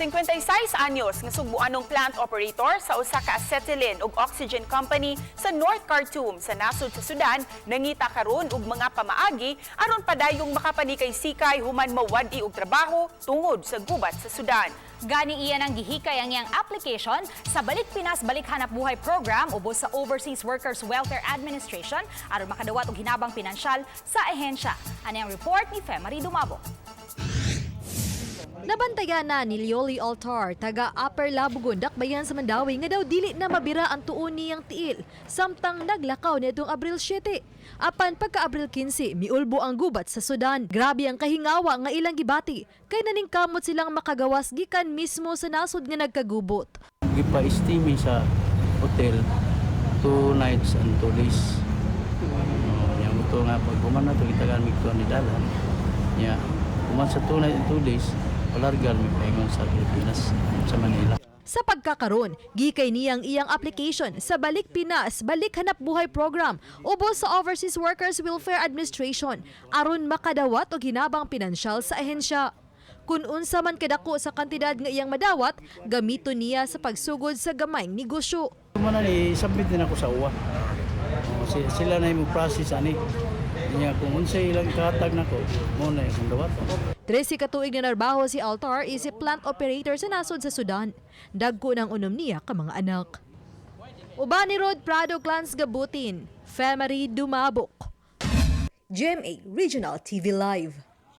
56 anyos nga sugbuanong plant operator sa usa ka acetylene ug oxygen company sa North Khartoum sa nasod sa Sudan nangita karon og mga pamaagi aron padayong makapanikay-sikay human mawad-i og trabaho tungod sa gubat sa Sudan. Gani iya nang gihikay ang iyang application sa Balik Pinas Balik Hanap Buhay Program ubos sa Overseas Workers Welfare Administration aron makadawat og hinabang pinansyal sa ahensya. Ani ang report ni Femary Dumabo. Nabantayan na ni Lioli Altar, taga Upper Labugon, Dakbayan sa Mandaue, nga daw dili na mabira ang tuon niyang tiil samtang naglakaw niadtong Abril 7. Apan pagka Abril 15, miulbo ang gubat sa Sudan. Grabe ang kahingawa nga ilang gibati kay naningkamot silang makagawas gikan mismo sa nasod nga nagkagubot. Gipa-stay mi sa hotel 2 nights and 2 days. Oh, nya mo to nga pag human na to gitagaan mig tuan ni dalan. Nya human sa 2 nights and 2 days, palargal mi paingon sa Pilipinas, sa Manila. Sa pagkakaron, gikay niyang iyang application sa Balik Pinas, Balik Hanap Buhay Program ubos sa Overseas Workers Welfare Administration aron makadawat og hinabang pinansyal sa ahensya. Kung unsa man kadako sa kantidad nga iyang madawat, gamiton niya sa pagsugod sa gamayng negosyo. Human na ni submit din ako sa OWWA. Oh, sila na yung process ani. Nya kung unsay ilang katag nako, mo na yung dawat. 13 ka tuig na narbaho si Altar isip plant operator sa nasod sa Sudan. Dagko ng unom niya ka mga anak. Uban ni Rod Prado Clans Gabutin, Femary Dumabok. GMA Regional TV Live.